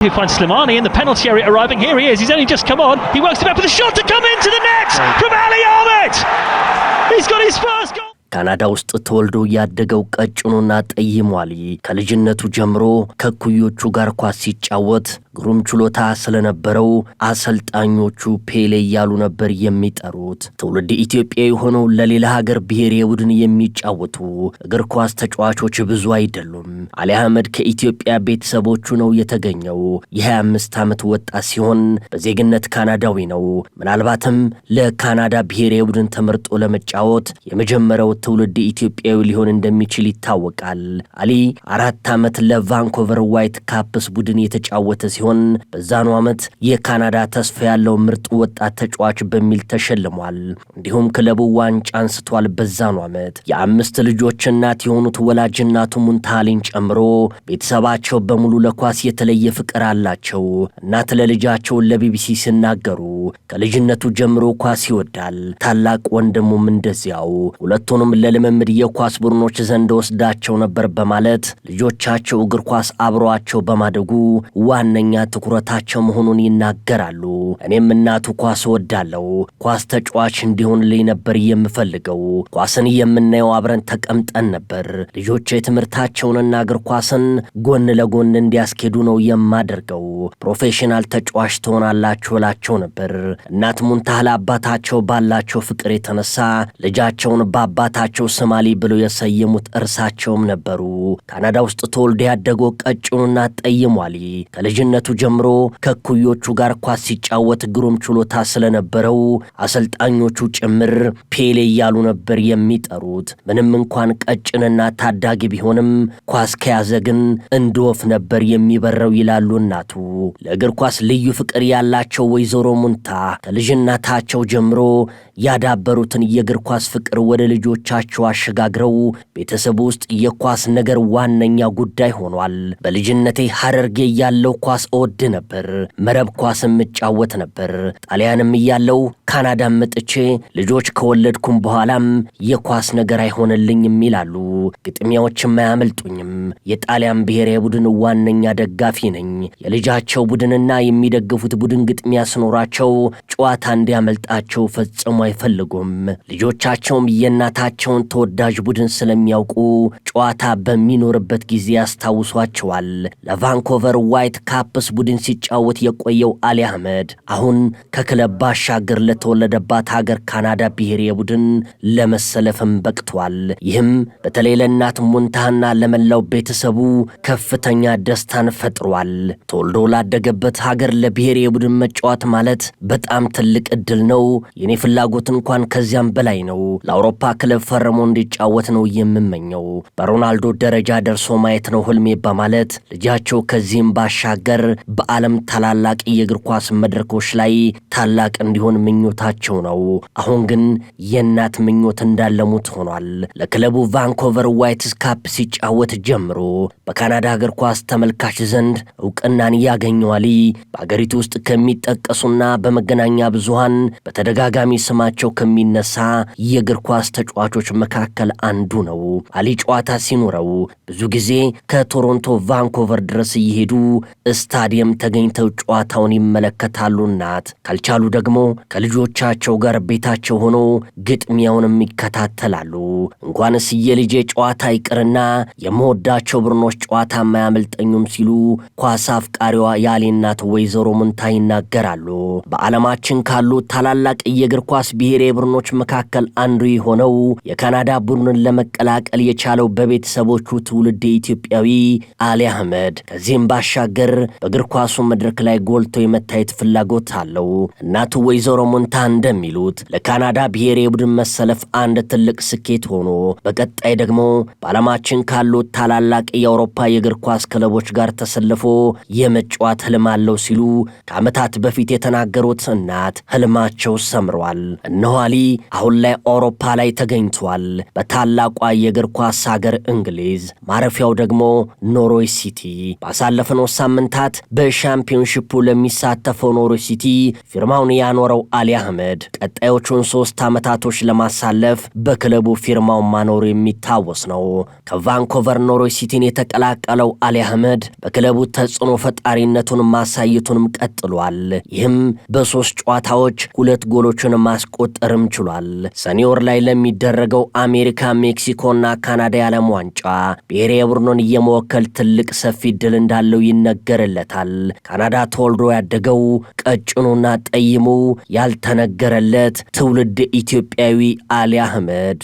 Who finds Slimani in the penalty area arriving. Here he is. He's only just come on. He works it back with a shot to come into the net from Ali Ahmed. He's got his first goal. ካናዳ ውስጥ ተወልዶ ያደገው ቀጭኑና ጠይሙ አሊ ከልጅነቱ ጀምሮ ከእኩዮቹ ጋር ኳስ ሲጫወት ግሩም ችሎታ ስለነበረው አሰልጣኞቹ ፔሌ እያሉ ነበር የሚጠሩት። ትውልድ ኢትዮጵያዊ ሆነው ለሌላ ሀገር ብሔራዊ ቡድን የሚጫወቱ እግር ኳስ ተጫዋቾች ብዙ አይደሉም። አሊ አህመድ ከኢትዮጵያ ቤተሰቦቹ ነው የተገኘው። የ25 ዓመት ወጣት ሲሆን በዜግነት ካናዳዊ ነው። ምናልባትም ለካናዳ ብሔራዊ ቡድን ተመርጦ ለመጫወት የመጀመሪያው ትውልድ ኢትዮጵያዊ ሊሆን እንደሚችል ይታወቃል። አሊ 4 ዓመት ለቫንኮቨር ዋይት ካፕስ ቡድን የተጫወተ ሲሆን በዛኑ ዓመት የካናዳ ተስፋ ያለው ምርጥ ወጣት ተጫዋች በሚል ተሸልሟል። እንዲሁም ክለቡ ዋንጫ አንስቷል። በዛኑ ዓመት የአምስት ልጆች እናት የሆኑት ወላጅ እናቱ ሙንታሊን ጨምሮ ቤተሰባቸው በሙሉ ለኳስ የተለየ ፍቅር አላቸው። እናት ለልጃቸው ለቢቢሲ ሲናገሩ ከልጅነቱ ጀምሮ ኳስ ይወዳል። ታላቅ ወንድሙም እንደዚያው። ሁለቱንም ለልምምድ የኳስ ቡድኖች ዘንድ ወስዳቸው ነበር በማለት ልጆቻቸው እግር ኳስ አብሯቸው በማደጉ ዋነኛ ትኩረታቸው መሆኑን ይናገራሉ። እኔም እናቱ ኳስ እወዳለሁ። ኳስ ተጫዋች እንዲሆንልኝ ነበር የምፈልገው። ኳስን የምናየው አብረን ተቀምጠን ነበር። ልጆቼ ትምህርታቸውንና እግር ኳስን ጎን ለጎን እንዲያስኬዱ ነው የማደርገው። ፕሮፌሽናል ተጫዋች ትሆናላችሁ እላቸው ነበር። እናት ሙንታህ ለአባታቸው ባላቸው ፍቅር የተነሳ ልጃቸውን በአባታቸው ስም አሊ ብለው የሰየሙት እርሳቸውም ነበሩ። ካናዳ ውስጥ ተወልዶ ያደገው ቀጭኑና ጠይሙ አሊ ከልጅነቱ ጀምሮ ከእኩዮቹ ጋር ኳስ ሲጫወት ግሩም ችሎታ ስለነበረው አሰልጣኞቹ ጭምር ፔሌ እያሉ ነበር የሚጠሩት። ምንም እንኳን ቀጭንና ታዳጊ ቢሆንም ኳስ ከያዘ ግን እንደ ወፍ ነበር የሚበረው ይላሉ እናቱ። ለእግር ኳስ ልዩ ፍቅር ያላቸው ወይዘሮ ሙንታ ከልጅነታቸው ጀምሮ ያዳበሩትን የእግር ኳስ ፍቅር ወደ ልጆቻቸው አሸጋግረው ቤተሰቡ ውስጥ የኳስ ነገር ዋነኛ ጉዳይ ሆኗል። በልጅነቴ ሐረርጌ እያለሁ ኳስ እወድ ነበር። መረብ ኳስም እጫወት ነበር። ጣሊያንም እያለሁ፣ ካናዳም መጥቼ ልጆች ከወለድኩም በኋላም የኳስ ነገር አይሆንልኝም ይላሉ። ግጥሚያዎችም አያመልጡኝም። የጣሊያን ብሔራዊ ቡድን ዋነኛ ደጋፊ ነኝ። የልጃቸው ቡድንና የሚደግፉት ቡድን ግጥሚያ ሲኖራቸው ጨዋታ እንዲያመልጣቸው ፈጽሞ አይፈልጉም። ልጆቻቸውም የእናታቸውን ተወዳጅ ቡድን ስለሚያውቁ ጨዋታ በሚኖርበት ጊዜ ያስታውሷቸዋል። ለቫንኮቨር ዋይት ካፕስ ቡድን ሲጫወት የቆየው አሊ አህመድ አሁን ከክለብ ባሻገር ለተወለደባት ሀገር ካናዳ ብሔራዊ ቡድን ለመሰለፍም በቅቷል። ይህም በተለይ ለእናት ሙንታህና ለመላው ቤተሰቡ ከፍተኛ ደስታን ፈጥሯል። ተወልዶ ላደገበት ሀገር ለብሔራዊ ቡድን መጫወት ማለት በጣም ትልቅ እድል ነው። የኔ ፍላጎት እንኳን ከዚያም በላይ ነው። ለአውሮፓ ክለብ ፈርሞ እንዲጫወት ነው የምመኘው። በሮናልዶ ደረጃ ደርሶ ማየት ነው ህልሜ በማለት ልጃቸው ከዚህም ባሻገር በዓለም ታላላቅ የእግር ኳስ መድረኮች ላይ ታላቅ እንዲሆን ምኞታቸው ነው። አሁን ግን የእናት ምኞት እንዳለሙት ሆኗል። ለክለቡ ቫንኮቨር ዋይትስ ካፕ ሲጫወት ጀምሮ በካናዳ እግር ኳስ ተመልካች ዘንድ እውቅናን ያገኘው አሊ በአገሪቱ ውስጥ ከሚጠቀሱና በመገናኛ ብዙሃን በተደጋጋሚ ስማቸው ከሚነሳ የእግር ኳስ ተጫዋቾች መካከል አንዱ ነው። አሊ ጨዋታ ሲኖረው ብዙ ጊዜ ከቶሮንቶ ቫንኮቨር ድረስ እየሄዱ ስታዲየም ተገኝተው ጨዋታውን ይመለከታሉ። እናት ካልቻሉ ደግሞ ከልጆቻቸው ጋር ቤታቸው ሆነው ግጥሚያውንም ይከታተላሉ። እንኳንስ የልጄ ጨዋታ ይቅርና የምወዳቸው ቡድኖች ጨዋታ አያመልጠኙም ሲሉ ኳስ አፍቃሪዋ የአሊ እናት ወይዘሮ ሙንታ ይናገራሉ። በዓለማችን ካሉ ታላላቅ የእግር ኳስ ብሔራዊ ቡድኖች መካከል አንዱ የሆነው የካናዳ ቡድንን ለመቀላቀል የቻለው በቤተሰቦቹ ትውልድ ኢትዮጵያዊ አሊ አህመድ ከዚህም ባሻገር በእግር ኳሱ መድረክ ላይ ጎልቶ የመታየት ፍላጎት አለው። እናቱ ወይዘሮ ሙንታ እንደሚሉት ለካናዳ ብሔራዊ ቡድን መሰለፍ አንድ ትልቅ ስኬት ሆኖ በቀጣይ ደግሞ በዓለማችን ካሉ ታላላቅ የአውሮፓ የእግር ኳስ ክለቦች ጋር ተሰልፎ የመጫወት ህልም አለው ሲሉ ከዓመታት በፊት የተናገሩት እናት ህልማቸው ሰምሯል። እነሆ አሊ አሁን ላይ አውሮፓ ላይ ተገኝቷል። ተገኝቷል። በታላቋ የእግር ኳስ ሀገር እንግሊዝ፣ ማረፊያው ደግሞ ኖርዊች ሲቲ። ባሳለፍነው ሳምንታት በሻምፒዮንሺፑ ለሚሳተፈው ኖርዊች ሲቲ ፊርማውን ያኖረው አሊ አህመድ ቀጣዮቹን 3 ዓመታቶች ለማሳለፍ በክለቡ ፊርማውን ማኖሩ የሚታወስ ነው። ከቫንኮቨር ኖርዊች ሲቲን የተቀላቀለው አሊ አህመድ በክለቡ ተጽዕኖ ፈጣሪነቱን ማሳየቱንም ቀጥሏል። ይህም በ3 ጨዋታዎች 2 ጎሎችን ማስቆጠርም ችሏል። ሰኔ ወር ላይ ለሚደረገው አሜሪካ፣ ሜክሲኮና ካናዳ የዓለም ዋንጫ ብሔራዊ ቡድኑን የመወከል ትልቅ ሰፊ ዕድል እንዳለው ይነገርለታል። ካናዳ ተወልዶ ያደገው ቀጭኑና ጠይሙ ያልተነገረለት ትውልድ ኢትዮጵያዊ አሊ አህመድ።